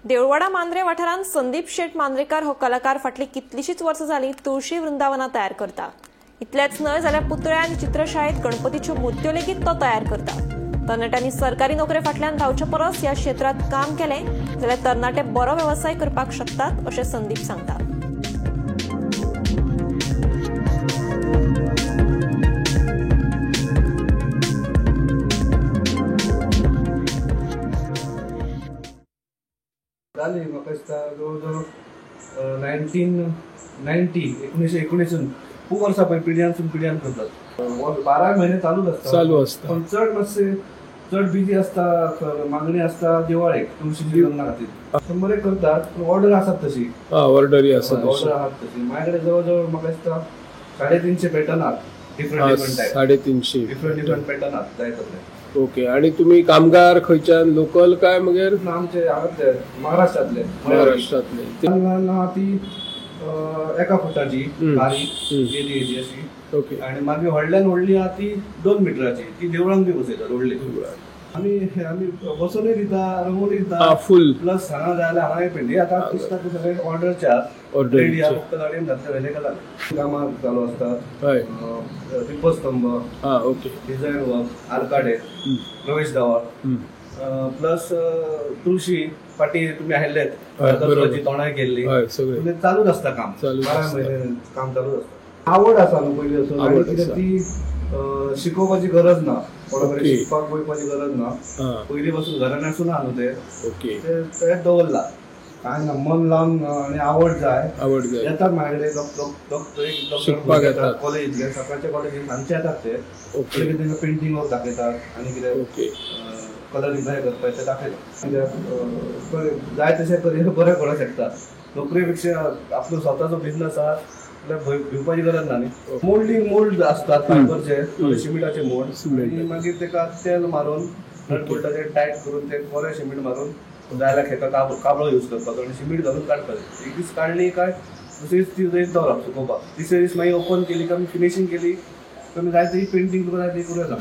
देऊळवाडा मांद्रे वाठारांत संदीप शेट मांद्रेकार हो कलाकार फाटली कितलीशीच वर्सां जाली तुळशी वृंदावनां तयार करता. इतलेंच न्हय जाल्यार पुतळे आनी चित्रशाळेंत गणपतीच्यो मुर्त्यो लेगीत तो तयार करता. तरणाट्यांनी सरकारी नोकरे फाटल्यान धांवचे परस ह्या क्षेत्रांत काम केलें जाल्यार तरणाटे बरो वेवसाय करपाक शकतात अशें संदीप सांगता. जाली म्हाका दिसता जवळ जवळ 1990 1919 खूब वर्सां पळय पिढ्यानसून पिढ्यान करतात. 12 म्हयने चालूच आसता, चालू आसता. पण चड मातशे चड बिजी आसता, मागणी आसता दिवाळेक तुळशीच्या लग्ना खातीर. 100 करतात, पण ऑर्डर आसात तशी. ऑर्डरी आसा, ऑर्डर आसात तशी. माझ्या कडेन जवळ जवळ म्हाका दिसता 350 पॅटर्न आहात, different different type. 350 different different pattern आहात जाय तसले. ओके. आणि तुम्ही कामगार खंयच्यान, लोकल काय मगेर? आमचे हांगातले, महाराष्ट्रातले. महाराष्ट्रातले. ल्हान ल्हान ती 1 फुटाची बारीक येदी येदी अशी. ओके. आणि मागीर व्हडल्यान व्हडली आहा ती 2 मिटराची, ती देवळांक बी बसयतात व्हडली. आमी आमी बसोवनूय दिता, रंगोवनूय दिता, फुल प्लस हांगा जाय जाल्यार हांगाय पेंटी. आतां दिसता ते सगळे ऑर्डरचे आहात, रेडी आहा, फक्त गाडयेन घातले व्हेले काय जालें. कामां चालू आसतात, दीपस्तंभ, ओके, डिझायन वर्क, आरकाडे, प्रवेश दावार, प्लस तुळशी फाटी तुमी आयिल्लेत तोंडाय केल्ली, चालूच आसता काम. 12 म्हयने काम चालूच आसता. आवड आसा न्हू पयलीं वचून, आनी कितें ती शिकोवपाची गरज ना, कोणा कडेन शिकपाक वयपाची गरज ना, पयलीं पासून घरान आसून आहा न्हू तें, तें दवरलां. काय ना, मन लावन आनी आवड जाय, आवड जाय. येतात म्हाजे कडेन शिकपाक येतात कॉलेजींतले, सकाळच्या कॉलेजीन सांजचे येतात ते. तांकां पेंटींग वर्क दाखयतात आनी कितें कलरींग कशें करपाचें तें दाखयतात. कित्याक जाय तशें करियर बरें करूंक शकता. नोकरे पेक्षा आपलो स्वताचो बिजनस आहा जाल्यार भिवपाची गरज ना न्ही. मोल्डींग मोल्ड आसतात फायबरचे, शिमिटाचे मोल्ड, आनी मागीर तेका तेल मारून नट बोल्टाचेर टायट करून ते बरें शिमीट मारून जाय जाल्यार हेका काबळो यूज करपाचो आनी शिमीट घालून काडपाचें. एक दीस काडली काय दुसरे दीस ती थंय दवरप सुकोवपाक, तिसरे दीस मागीर ओपन केली काय फिनिशींग केली काय जाय ती पेंटींग तुका जाय ती करूं येता.